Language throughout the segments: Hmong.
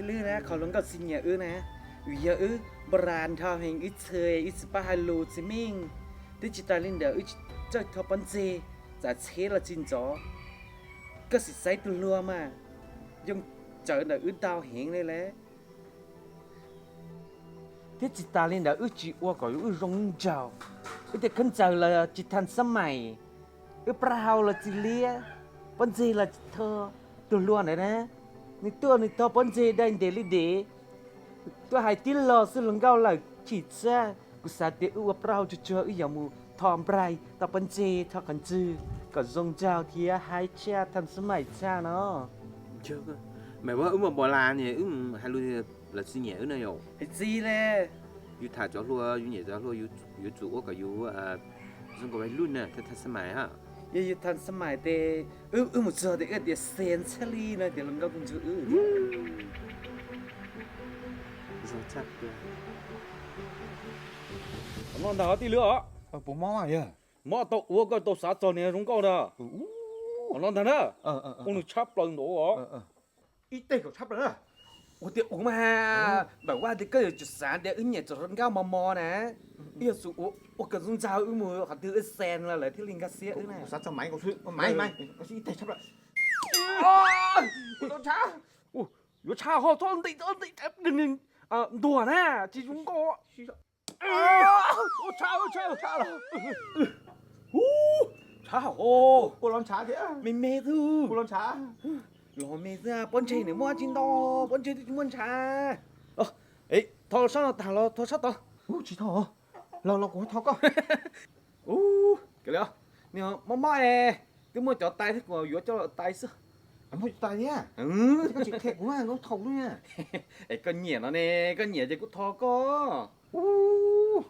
Lwj na, qhov hluas nkauj txi nyiam wb na, vim yog wb npa ras nrho heev, wb txhua wb tsis paub hais lus tsis meej, thiab tsis tas li ntawd wb tsis txawj thau pob ntseg, txav txheb los tsis ntxov. Koj sim saib tus hluas mas, yoo tsawv ntawm wb ntau heev li lawm. Thiab tsis tas li ntawd wb tsis ua kom yus wb zoo nraug, wb tej khaub ncaws los tsis thaj xab mais, wb plaub hau los tsis liab, pob ntseg los tsis thau. Tus hluas ntawd na, nws tuaj nws thau pob ntseg dai ntev li dev, tuaj hais tib lo xwb hluas nkauj lawm chim txaj. Kuv xav tias wb ua plaub hau tsuag tsuag wb yuav mus thau nplaig, thau pob ntseg, thau qhov ntswg kom zoo nraug thiab haib tshaj thaj xab mais tshaj no. Mas wb mus npa ras ne, wb hais lus los tsis nyiam wb na yom. Hais txiv le. Yus tham cov hluas, yus nyiam cov hluas, yuav tsum ua kom yus zoo nkaus li lub na, thaj xab mais ha. Yog yus thaj xab mais tes wb mus txog tes wb tias xees txhaj li no tias hluas nkauj tuaj ntsib wb. Zoo tshaj plaws. Qhov no ntag tij lwm os. Puas mob yog? Mob tau ua koj tau xav txog niag zoo nkauj na. Qhov no ntag na. Ua nws tshab plaws nraud os. Ib teg kom tshab plaws na. Ua tias ua mas, ntawm vaj tias koj yuav tsum xav tias wb nyiam txog zoo nkauj mos mos na. Wb yuav tsum ua kom zoo nraug wb mus qhov twg wb xees los lawv thiaj li nkag siab wb na. Xav txog maiv nkaus xwb, maiv maiv, ib teg tshab plaws. Yuav tshab ho txhob ntim ntim ntuag na, tsis zoo nkauj. Tshab, tshab, tshab. Tshab hos. Kuv los ntshav thiab. Me me xwb. Kuv los ntshav. Los me xwb, pob ntseg nws muaj tsis ntau, pob ntseg twb tsis muaj ntshav. Thau sab no tag los thau sab tod. Tsis thau. Los los kuv thau koj. Ua, mob mob es, twb muaj cov tais thiab kuv yuav coj los tais xwb. Muaj cov tais thiab? Koj tsis qhia kuv, koj thau lub na. Es koj nyiam no ne, koj nyiam ces kuv thau koj. Ub,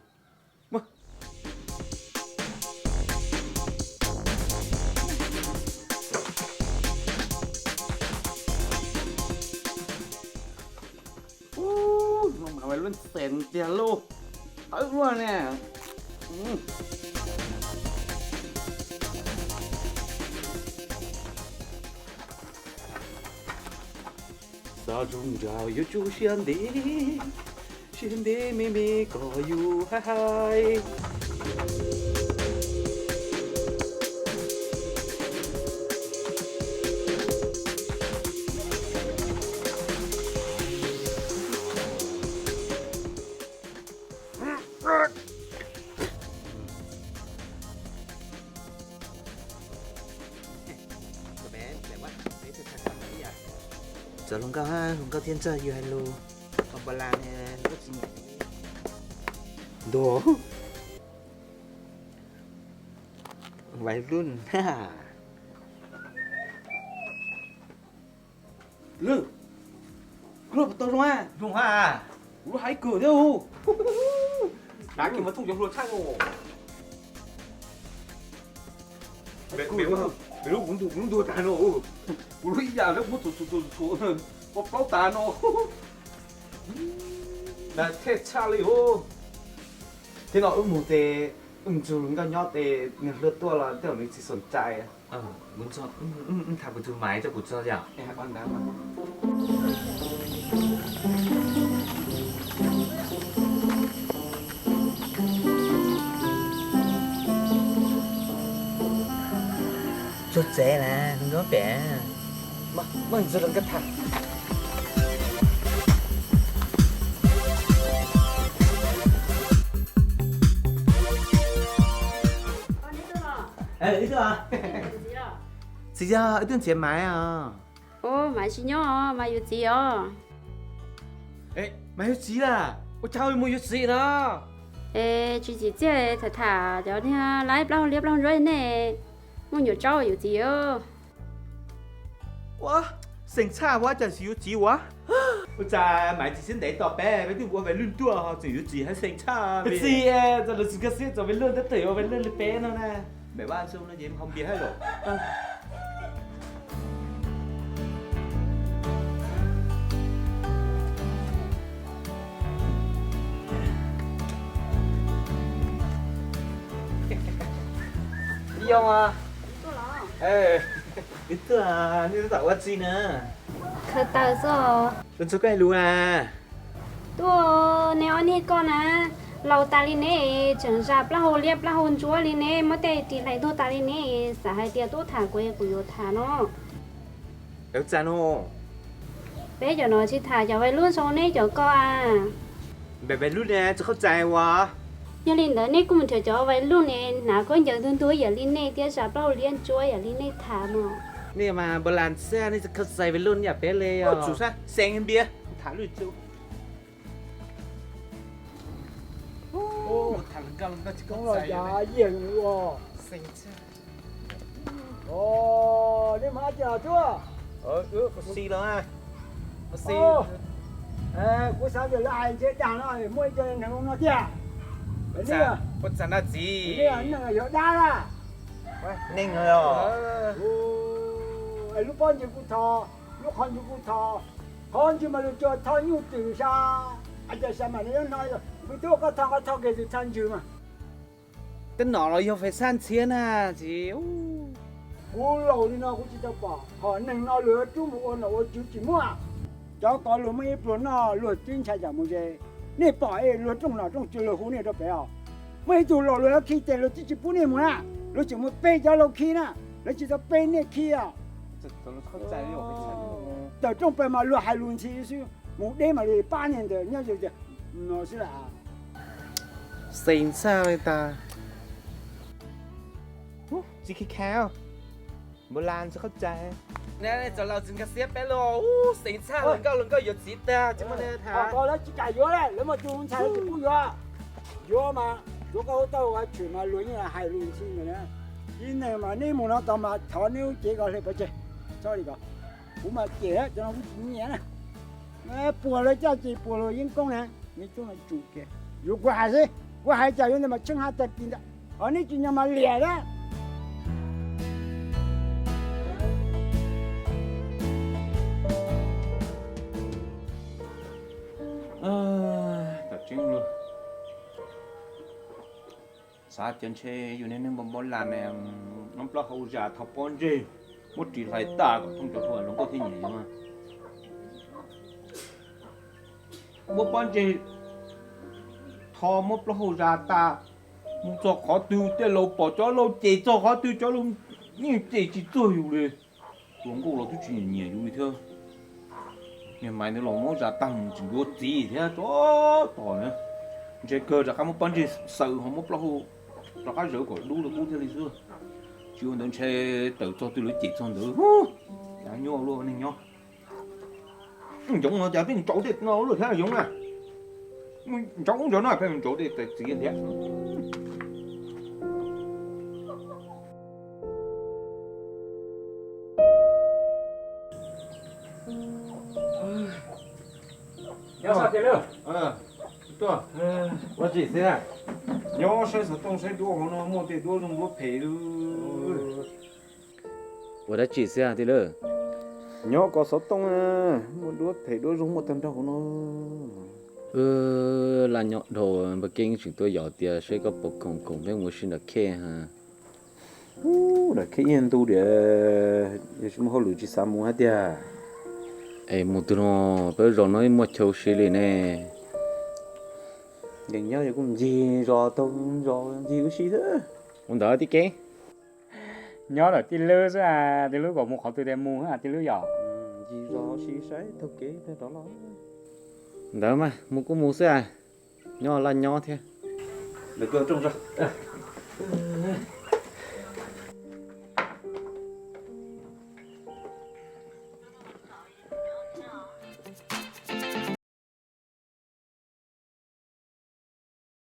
no mas lub xees tiag lauj. Tawv luaj ne. Xav zoo nraug yuav tsum siab ntev, siab ntev me me kom yus hais hais. Txawm hluas nkauj, hluas nkauj thiab ntsawg yus hais lus, qhov npa las ne nkauj tsis nyiam. Ntuag, vais lub na. Lwm, koj puas tau zoo a? Zoo ha. Kuv lub hais kawg thiab. Dav kiag mas thooj cov hluas tshaj no. Kuv lub kuv ntuag tag no. Kuv lub ib yam lawv muab txuam txuam txuam txuam, ua plaub tas no. Nas thej tshaj li os. Thiab no wb mus ces wb mus ntsug nkauj nyob ces nws hlua tuaj los tej zaum nws tsis xom cai. Tham kuv tus maiv coj kuv txog yom. Txog tsev na, nyob pem. Txiv, yog wb twb ntxiv maiv os. Ub, maiv tsis nyob os, maiv yuav txiv os. Maiv yuav txiv lawm, ua cas mus yuav txiv no? Es tsis txim txiaj tham tham cov niag laib plaub hau liab plaub hau ntsuab nej, muaj nyuam tsaub yuav txiv os. Ua, xeem tshaj ua cas tsis yuav txiv ua. Ua cas maiv tsis siab ntev tos peb, peb twb ua vais lwj tuaj ho tseem yuav txiv hais xeem tshaj. Txiv, txawm lawv tsis nkag siab txog vais lwj tab tom ua vais lwj li peb no na. Maiv vaj zoo no ces ho npias hab los. Ib yog mas. Wb tuaj, nej tab tom ua tsi na? Tawv tawv xwb os. Tus ntxhais koj hais lus a. Tuaj, neb ob niag koj na, laus tas li neb tseem zas plaub hau liab plaub hau ntsuab li neb, muab tej ris hlais ntug tas li neb, xav hais tias tuaj tham kuv es kuv yuav tham no. Tawv txav no. Peb cov no tsis tham cov vais lub zoo neb cov ko a. Npam vais lub ne tsis khaub txais ua. Yog li ntawd nej kuj mus nrhiav cov vais lub ne hnav khaub ncaws ntug ntug yam li nej thiab zas plaub hau liab ntsuab yam li nej tham no. Nej mas npam las xwb nej tsis khaub txais vais lub yam peb li os. Xeev npiav tham lub Os, nej mas ab ci los tuaj. Kuv xav tias lawv hais ntshe dag no muaj ib co neeg no tiag. Neeg yog dab la. Lub pob ntseg kuj tho, lub qhov ntswg kuj tho, qhov ntswg mas lug tso tho nyuj twm sa, a cas sa mas nws yuav no, kuv twb ua koj tho koj tho kiag tus tho ntswg mas. Tej no los yog fais xab ntxhiab na txiv. Kuv laus li no kuv tsis tau pom qhov neeg no luag yuav rub mus ua nom ua tswv tsis muaj. Cov ko luag muaj ib pluag noj luag twb ntshai tsam mus ze. Nej pom es luag rooj nom rooj tswv luag hu nej rau pem os. Muaj ib tug laus luag yuav khi tes luag twb tsis pub nej mus na. Luag tseem mus pe cov laus khi na, lawv tsis tau pe nej khi os. Tawm rooj plaws mas luag hais lus ntxhi xwb, mus deb mas luag pab nej ntawd nyob zoo tias no xwb las. Xeev txhaj li tas. Txiv khi kha, npam las tsis khaub cai. Txawm laus tsis nkag siab peb los, xeev txhaj los nkauj los nkauj yuav txiv tag tsis muaj neeg tham. Lawv tsis kam yuav lawm, lawv muaj tus ntxhais lawv tsis pub yuav. Yuav mas yuav koj hu tau ua tshwm mas luag yeej hais lus ntxhi ntawd na. Ib neeg mas neb mus no tau mas thov neb lub cev ko hle pov tseg, txhob li ko. Kuv mas cem cov no kuv tsis nyiam na. Puas lawv caj ces puas luag yeeb koob na, neb tub no tsum kiag. Yuav kuv hais xwb, kuv hais cas yuav ntawd mas tsheej hab tag kis ntawd, ho neb tsis nyob mas liam na. Tom tseeb lawm, xav tias ntshe yus niag neeg npam npam las ne, muab plaub hau zas thau pob ntseg, muab ris hlais tas kom thooj cov hluas hluas nkauj thiaj nyiam yus. Muab pob ntseg thau, muab plaub hau zas tas, mus txog qhov twg tej laus pom cov laus cem txog qhov twg cov laus yeej cem tsis txog yus li. Hluas nkauj los twb tsis nyiam yus li thiab. Niag Maiv ntawd los muab zas tag mus tsis ncuav txiv thiab tso tos na. Ntshe kawg rov qab muab pob ntseg xaws ho muab plaub hau rov qab zawv kom dub li qub thiaj li xwb. Tsis ua ntawd ntshe tawm txog twg lawv cem txog ntawd. Nyuaj luaj neeg nyob. Ntsoov no cas peb ntsaum tej no luaj thiab yoov na. Ntsoov ntsoov no peb ntsaum tej txiv thiab. Nyob, ua tsi xwb? Nyob saib xov tooj saib duab hauv no muaj tej duab zoo duab phem. Ua dab tsi xwb tij laug? Nyob kov xov tooj, muaj duab phem duab zoo muaj tag nrho hauv no. Laj nyob dhau, npawg Keeb tseem tuaj yos tias saib koj puas khoom khoom peb mus ua si nram khej ha. Nram khej ib ntug diam, yog tsis muaj hauj lwm tsis xav mus hab tiag. Es mus twg no, peb zaum no muaj chaw ua si li ne. Nkees nyob yog kuj ncig zos taug zos ncig ua si xwb. Ua ntawd tij Keeb. Nyob lawm tij laug xwb, tij laug kom mus qhov twg tias mus tij laug yom. Ncig zos ua si saib taug kev rov los. Ntawd mas mus kuj mus xwb, nyob laj nyob thiab.